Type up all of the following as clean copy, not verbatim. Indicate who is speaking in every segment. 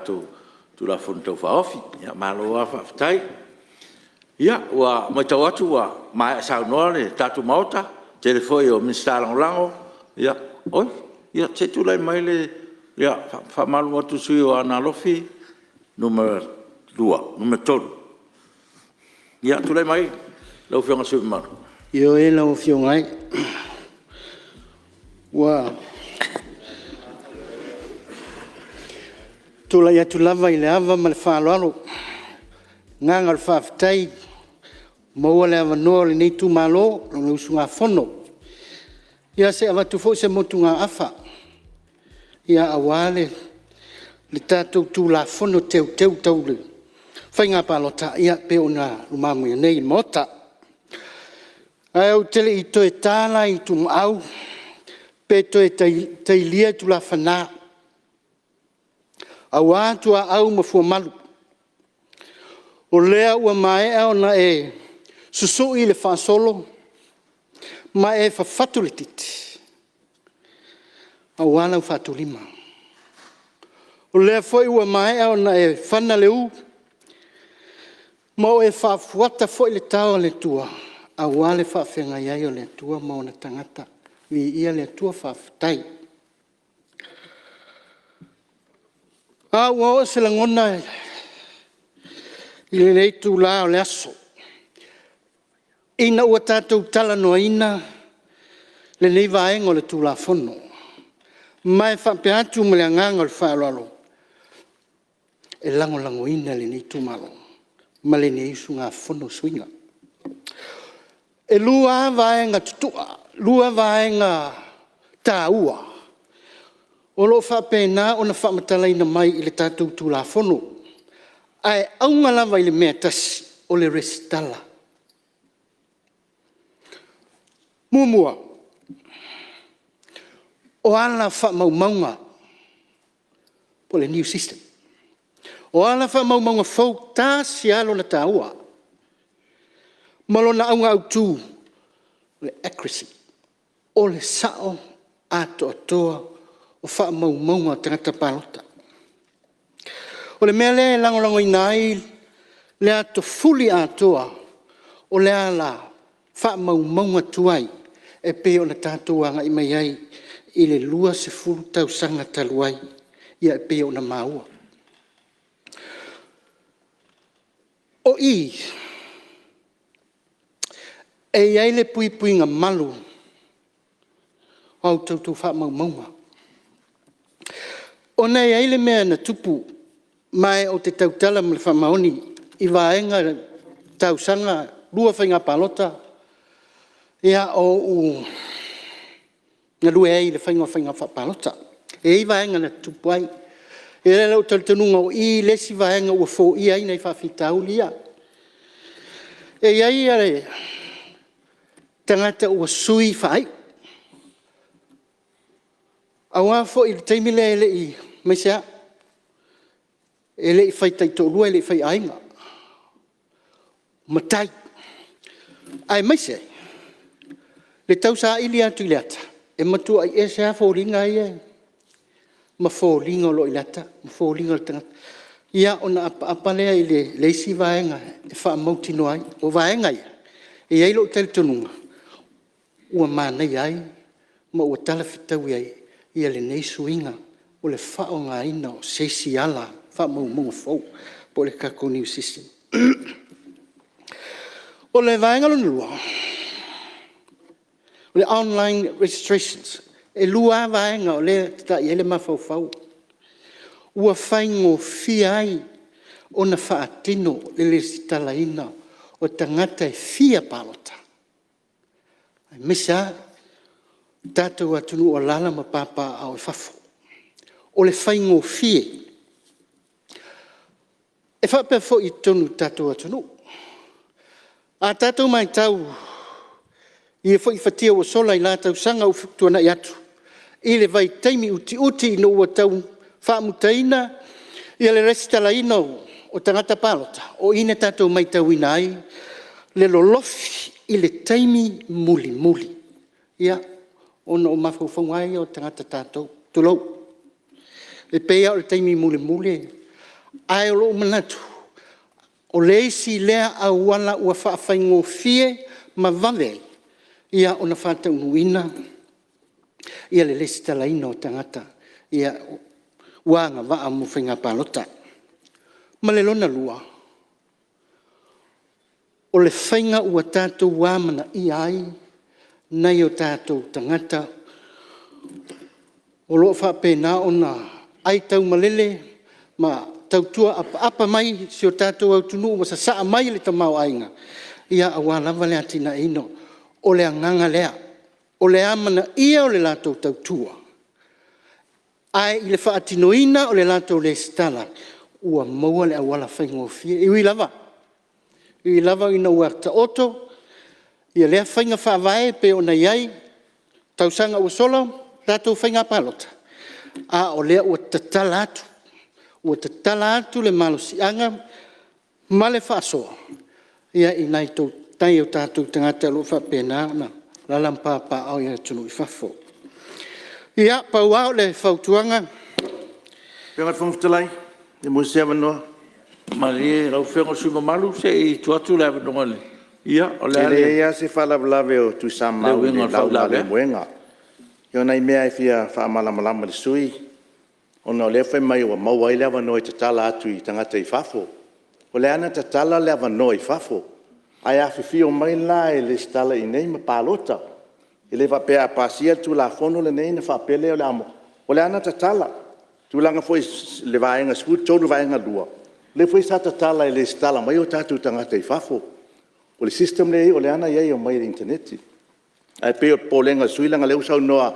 Speaker 1: Tatou Tulafono Tau Faaofi. Malo lava faafetai. Ia ua matau atu ua maea saunoa le tatou Maota, tele foi o Minisita Lagolago. Oi ia se i tulai mai le… Ia e faamalulu atu i le sui usufono o Aana Alofi 3. Ia tulai mai lau Afioga i le sui usufono mamalu.
Speaker 2: Ioe lau Afioga e, ua tulai atu lava i le ava ma le faaaloalo, le agaga o le faafetai ua maua le avanoa o lenei Itumalo ma le usugafono se i avatu foi se motugaafa aua le tatou Tulafono Teuteu Tau le Faiga Palota e pei ona lumamea nei i le Maota. Ae ou te le i toe ta la i itumaau pe toe tailia tulafana aua tuaau ma fuamalu o lea ua maea ona e susui le faasolo ma e fafatu le titi aua lau faatulima. O lea foi ua maea ona e fana le ū ma ua e faafuata foi le Tao a le Atua aua le faafeagai ai o le Atua ma ona tagata. Viia le Atua faafetai. A ua oo se lagona i lenei itula o le aso ina ua tatou talanoaina lenei vaega o le Tulafono, ma e faapea atu ma le agaga o le faaaloalo, e lagolagoina e lenei Itumalo ma lenei usugafono suiga. E lua lava vaega tutua, lua vaega taua o lo o faapena ona faamatalaina mai i le tatou Tulafono, ae auga lava i le mea e tasi, o le resitala. Muamua, o ala faamaumauga po o le new system. O ala faamaumauga fou e tasi lava lona taua ma lona auga autu, o le accuracy, o le sao atoatoa o faamaumauga o tagata palota. O le mea lea e lagolagoina ai le atofuli atoa o le ala faamaumauga tuai e pei ona tatou agai mai ai i le 20 tausaga talu ai e pei ona maua. O i e i ai le puipuiga malu o a outou faamaumauga, ona e i ai le mea na tupu ma ou te tautala ma le faamaoni i vaega tausaga, 2 faiga palota o ou galue ai i le faiga o faiga faapalota. E i ai vaega na tutupu ai. E i ai lou talitonuga o i le isi vaega ua foia ai nai faafitauli ia. E i ai tagata ua sui faaiu, aua foi le taimi lea aemaise lava, e le i faitaitoalua e le i faiaiga, matai, aemaise ai le tausaili atu i le ata, e matuai ese lava foliga ia ma foliga o lo o i le ata ma foliga o le tagata. Ia ona apaapa lea i le isi vaega e faamautinoa ai. O vaega ia, e i ai lou talitonuga ua manaia ai ma ua talafetaui ai lenei suiga o le faaaogaina o se isi ala faamaumauga fou po o le tatou new system. O le vaega lona lua, o le online registration. E lua lava vaega o lea e tatai i ai le mafaufau, ua faigofie ai ona faatino le resitalaina o tagata e fia palota, aemaise lava le tatou atunuu o alaala ma papaaao i fafo. O le faigofie. E faapea foi i totonu o le tatou atunuu. A tatou matau i foi fatia ua sola i na tausaga ua tuanai atu i le vaitaimi utiuti ina ua tau faamutaina le resitalaina o tagata palota, o i na tatou matauina ai le lolofi i le taimi mulimuli. Ia, ona o mafaufauga lava ia o tagata tatou, tulou. E pei lava o le taimi mulimuli Ae o lou manatu, o le isi lea auala ua faafaigofie ma vave ona faataunuuina le resitalaina o tagata ua agavaa mo faiga palota. Ma le lona lua, o le faiga ua tatou amanaia ai nai o tatou tagata o lo o faapena ona aitaumalele ma tautua apaapa mai si o tatou atunuu ua sasaa mai le tamaoaiga aua lava le atinaeina. O le agaga lea, o le amanaia o le latou tautua, ae i le faatinoina o le latou resitala, ua maua le auala faigofie. E ui lava ina ua taoto lea faiga faavae e pei ona i ai tausaga ua sola tatou faiga palota, a o lea ua tatala atu, ua tatala atu le malosiaga ma le faasoa i nai o tatou tagata o lo o faapena ona alaala ma papaaao i atunuu i fafo. Ia, pau lava o le fautuaga. Lau Afioga i le Fofoga Fetalai, pe maua se avanoa.
Speaker 1: Malie lau Afioga i le sui usufono mamalu se i tuu atu le avanoa i le… Ia, o le a
Speaker 3: E
Speaker 1: le
Speaker 3: leai lava se faalavelave o Tuisamau i
Speaker 1: uiga
Speaker 3: le
Speaker 1: o le
Speaker 3: lauga a
Speaker 1: faauilavea.
Speaker 3: Leulumoega. Ia o nai mea lava e fia faamalamalama i le sui usufono ona o lea e fai mai ua maua ai le avanoa e tatala atu i tagata i fafo. O lea lava na tatala le avanoa i fafo, ae afifio mai la e resitala i inei ma palota. E le faapea a pasia le Tulafono lenei ona faapea lea o le a… O lea lava na tatala. O le tulaga foi i le Vaega 13 vaega 2, o lea foi sa tatala e resitala mai o tatou tagata i fafo. O le system lea e i ai o lea lava na i ai e omai i le initaneti. Ae pei o le popolega o le sui usufono leaga o lea ua saunoa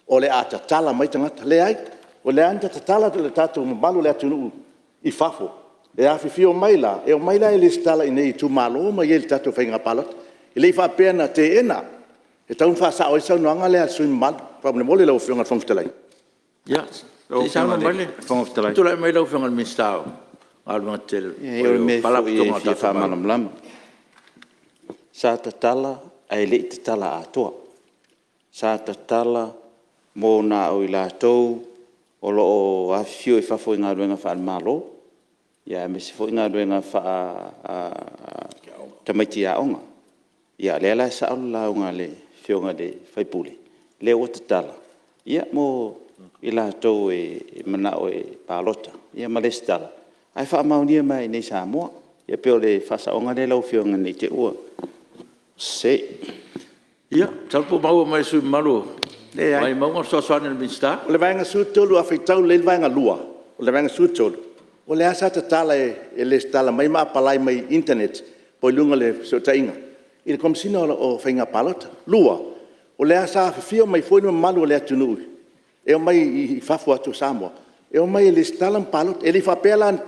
Speaker 3: o le a tatala mai tagata. Leai, o lea lava na tatala le tatou mamalu o le atunuu i fafo e afifio mai la, e omai la e resitala i inei i itumalo ma i inei i le tatou faiga palota. E le i faapea na teena. E tatau ona faasao ai le saunoaga lea a le sui usufono mamalu faamolemole lau Afioga i le Fofoga Fetalai.
Speaker 1: Ia, se i saunoa mai le… Tulai mai lau Afioga i le Minisita o Galuega Tetele
Speaker 4: Leai o le
Speaker 1: po o
Speaker 4: mea foi
Speaker 1: Faalapotopotoga
Speaker 4: e
Speaker 1: a le
Speaker 4: fia
Speaker 1: tatou Malo.
Speaker 4: faamalamalama, sa tatala ae le i tatala atoa. Sa tatala mo na o i latou o lo o afifio i fafo i galuega faale-Malo, aemaise foi galuega faa-tamaiti aoga. Ia o lea la e sao le lauga a le Afioga i le sui usufono, o lea ua tatala mo i latou e mananao e palota ma resitala, ae faamaonia mai lava i inei i Samoa. Ia pei o le faasaoga lea lau Afioga ne i te i ua sese.
Speaker 1: Ia, masalo po ua maua mai e le sui usufono mamalu o Vaimauga le fesoasoani a le Minisita.
Speaker 3: O le Vaega 13 a faitau lelei le vaega 2 o le Vaega 13, o lea lava sa tatala e resitala mai ma apalai mai i internet po o luga o fesootaiga i le Komesina o Faiga Palota. Lua, o lea sa afifio mai foi le mamalu o le atunuu e omai i fafo atu o Samoa e omai e resitala ma palota. E le i faapea la na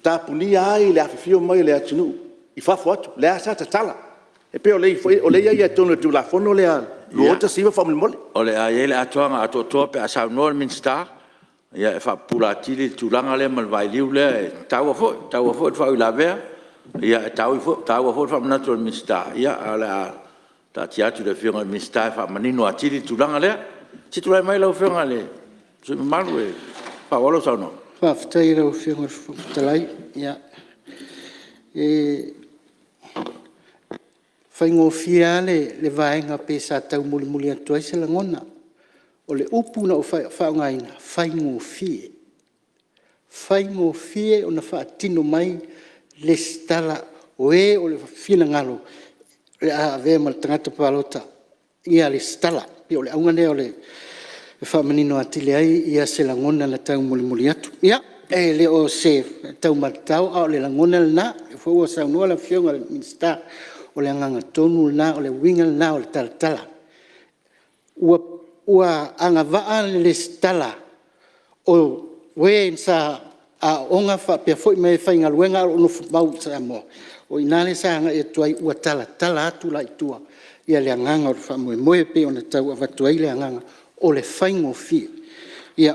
Speaker 3: tapunia ai le afifio mai o le atunuu i fafo atu, lea lava sa tatala. E pei o lea e i ai i totonu o le Tulafono lea 2019 faamolemole.
Speaker 1: O le a i ai le atoaga atoatoa pe a saunoa le Minisita e faapupula atili le tulaga lea ma le vailiu lea, e taua foi le faauilavea, e taua foi le faamanatu a le Minisita, ae o le a taatia atu i le Afioga i le Minisita e faamanino atili le tulaga lea. Se i tulai mai lau Afioga i le sui usufono mamalu e faaauau lau saunoaga.
Speaker 2: Faafetai i lau Afioga i le Fofoga Fetalai. E faigofie lava le vaega pei sa tau mulimuli atu ai se lagona. O le upu na ou faaaogaina, faigofie, faigofie ona faatino mai le resitala o e o lo o finagalo o le a avea ma tagata palota ia resitala. E pei o le auga lea e faamanino atili ai se lagona na taumulimuli atu. Ia, e le o se taumatatao a o le lagona lena, o lea foi ua saunoa le Afioga i le Minisita, o le agaga tonu lena, o le uiga lena o le talatala. Ua agavaa le resitala o e sa aooga faapea foi ma e faigaluega a o nofomau i Samoa, o i ina lea sa agai atu ai, ua talatala atu la i tua le agaga o le faamoemoe e pei ona tau avatu ai le agaga o le faigofie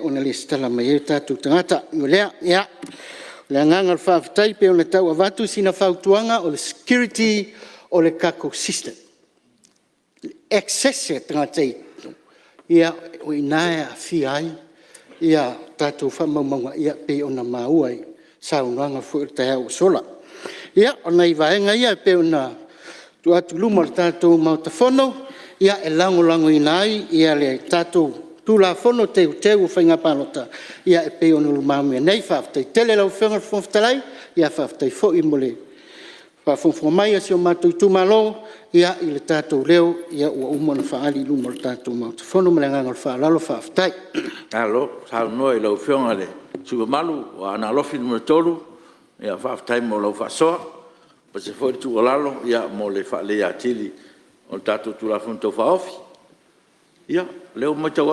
Speaker 2: ona resitala mai ai o tatou tagata. O le agaga o le faafetai pei ona tau avatu sina fautuaga, o le security o le tatou system, access e tagata o i ina e aafia ai tatou faamaumauga pei ona maua i saunoaga foi i le taeao ua sola. Ia, o nai vaega ia e pei ona tuu atu i luma o le tatou Maota Fono e lagolagoina ai le tatou Tulafono Teuteu o Faiga Palota e pei ona i lumamea nei. Faafetai tele i lau Afioga i le Fofoga Fetalai, faafetai foi mo le faafogafoga mai a si o matou itumalo i le tatou leo ua uma ona faaali i luma o le tatou Maota Fono. Ma le agaga faaaloalo faafetai.
Speaker 1: Malo saunoa i lau Afioga i le sui usufono mamalu mo Aana Alofi 3, faafetai mo lau faasoa aemaise foi le tuualalo mo le faaleleia atili o le tatou Tulafono Tau Faaofi. Ia, o lea ua matau